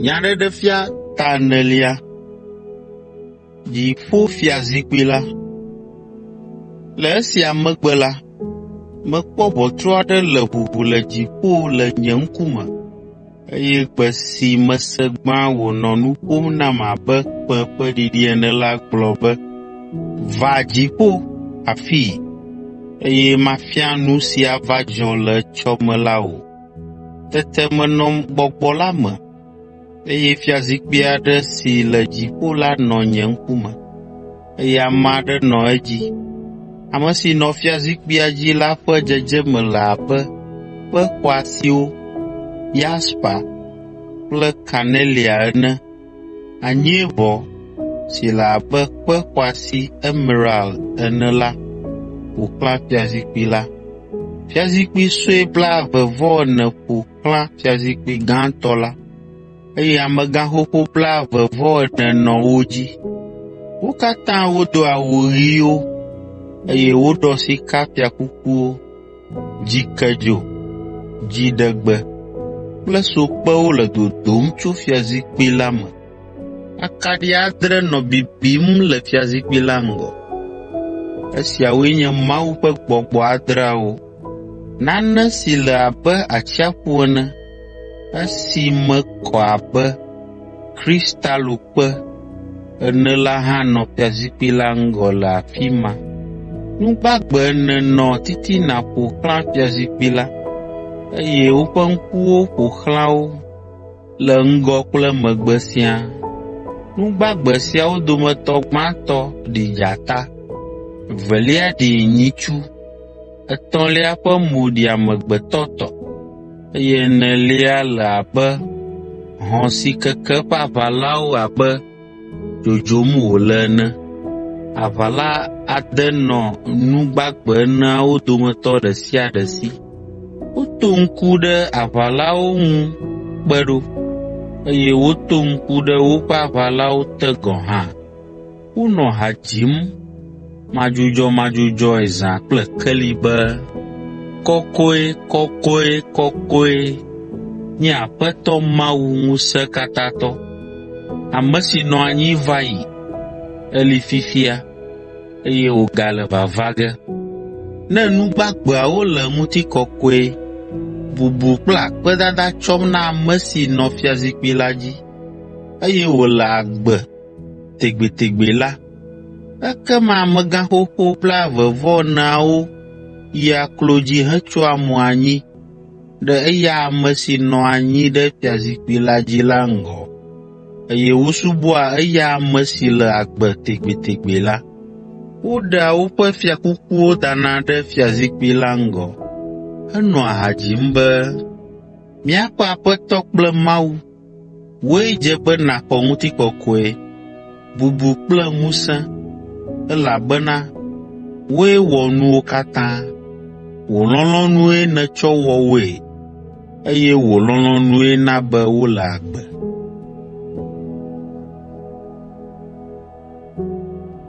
Nyaɖeɖefia ta enelia. Dziƒofiazikpui la. Le esia megbe la, mekpɔ ʋɔtru aɖe le ʋuʋu le dziƒo le nye ŋkume, eye gbe si mese gbã wònɔ nu ƒom nam abe kpẽ ƒe ɖiɖi ene la gblɔ be, “Va dziƒo afii, eye mafia nu si ava dzɔ le etsɔ me la wò.” Tete menɔ Gbɔgbɔ la me, eye fiazikpui aɖe si le dziƒo la nɔ nye ŋkume, eye ame aɖe nɔ edzi. Ame si nɔ fiazikpuia dzi la ƒe dzedzeme le abe kpe xɔasiwo, yaspa kple kanelia ene, anyieʋɔ si le abe kpe xɔasi emerald ene la ƒo xlã fiazikpui la. Fiazikpui sue blaeve-vɔ-ene ƒo xlã fiazikpui gãtɔ la, eye amegãxoxo blaeve-vɔ-ene nɔ wo dzi. Wo katã wodo awu ɣiwo, eye woɖɔ sikafiakukuwo, dzikedzo, dziɖegbe kple sokpewo le dodom tso fiazikpui la me. Akaɖi adre nɔ bibim le fiazikpui la ŋgɔ. Esiawoe nye Mawu ƒe Gbɔgbɔ adreawo. Nane si le abe atsiaƒu ene, esi me kɔ abe kristalokpe ene la hã nɔ fiazikpui la ŋgɔ le afi ma. Nu gbagbe ene nɔ titina ƒo xlã fiazikpui la, eye woƒe ŋkuwo ƒo xlã wo le ŋgɔ kple megbe siaa. Nu gbagbe siawo dometɔ gbãtɔ ɖi dzata, evelia ɖi nyitsu, etɔ̃lia ƒe mo ɖi amegbetɔ tɔ, eye enelia le abe hɔ̃ si keke eƒe aʋalawo abe dzodzom wòle ene. Aʋala ade nɔ nu gbagbe eneawo dometɔ ɖe sia ɖe si. Woto ŋku ɖe aʋalawo ŋu kpe ɖo, eye woto ŋku ɖe woƒe aʋalawo te gɔ̃ hã. Wonɔ ha dzim madzudzɔmadzudzɔe zã kple keli be, “Kɔkɔe, kɔkɔe, kɔkɔe nye Aƒetɔ Mawu Ŋusẽkatãtɔ, ame si nɔ anyi va yi, eli fifia, eye wògale vava ge.” Ne nu gbagbeawo le ŋutikɔkɔe, bubu kple akpedada tsɔm na ame si nɔ fiazikpui la dzi, eye wòle agbe tegbetegbe la, ekema amegãxoxo blaeve-vɔ-eneawo yia klo dzi hetsyɔa mo anyi ɖe eya ame si nɔ anyi ɖe fiazikpui la dzi la ŋgɔ, eye wosubɔa eya ame si le agbe tegbetegbe la. Woɖea woƒe fiakukuwo dana ɖe fiazikpui la ŋgɔ henɔa ha dzim be, “Míaƒe Aƒetɔ kple Mawu, wòe dze be nàxɔ ŋutikɔkɔe, bubu kple ŋusẽ, elabena wòe wɔ nuwo katã, wò lɔlɔ̃nue nètsɔ wɔ woe, eye wò lɔlɔ̃nue na be wole agbe.”